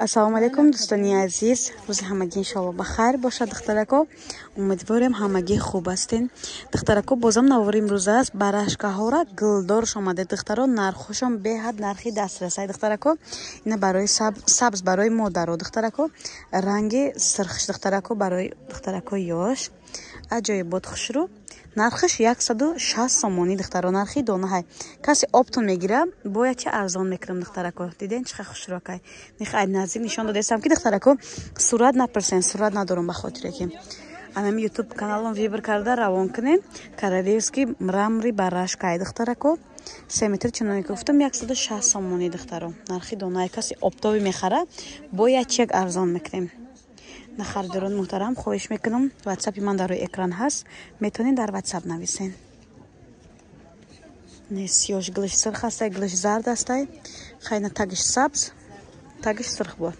Ассалому алайкум, дӯстони азиз. Рӯзи ҳамагӣ, иншоалло, ба хайр бошад, духтарако. Умедворем, ҳамагӣ хуб ҳастен. Духтарако, бозам навори имрӯза аст. Барашкаҳора гулдорш омаде, духтаро. Нархҳошон беҳад нархи дастрасай, духтарако. Ина барои сабз, барои модаро, духтарако. Ранги сирхш, духтарако, барои духтаракои ёш. Аҷоибот, хушрӯ. Нархаш 160 сомонӣ, духтаро, нархи донаҳай. Касе оптом мегира, бояд чи арзон мекунам, духтарако. Диден, чӣ хел хушрӯакай? Нихай, наздик нишон додестам, ки, духтарако, сурат напурсен, сурат надорам, ба хотире ки анами ютуб каналон выбор карда равон кунем. Королевский мрамори барашкай, духтарако, 3 метр, чуноне ки гуфтам, 160 сомонӣ, духтаро, нархи донаҳай. Касе оптовый мехара, бояд чи як арзон мекунем. Харидорон муҳтарам, хоҳиш мекунам, ватсапи ман дар рӯи экран ҳаст, метавонед дар ватсап нависен. Сиёш, гилиш сирх ҳастай, гилиш зард ҳастай. Хайна, тагиш сабз, тагиш сирх буд.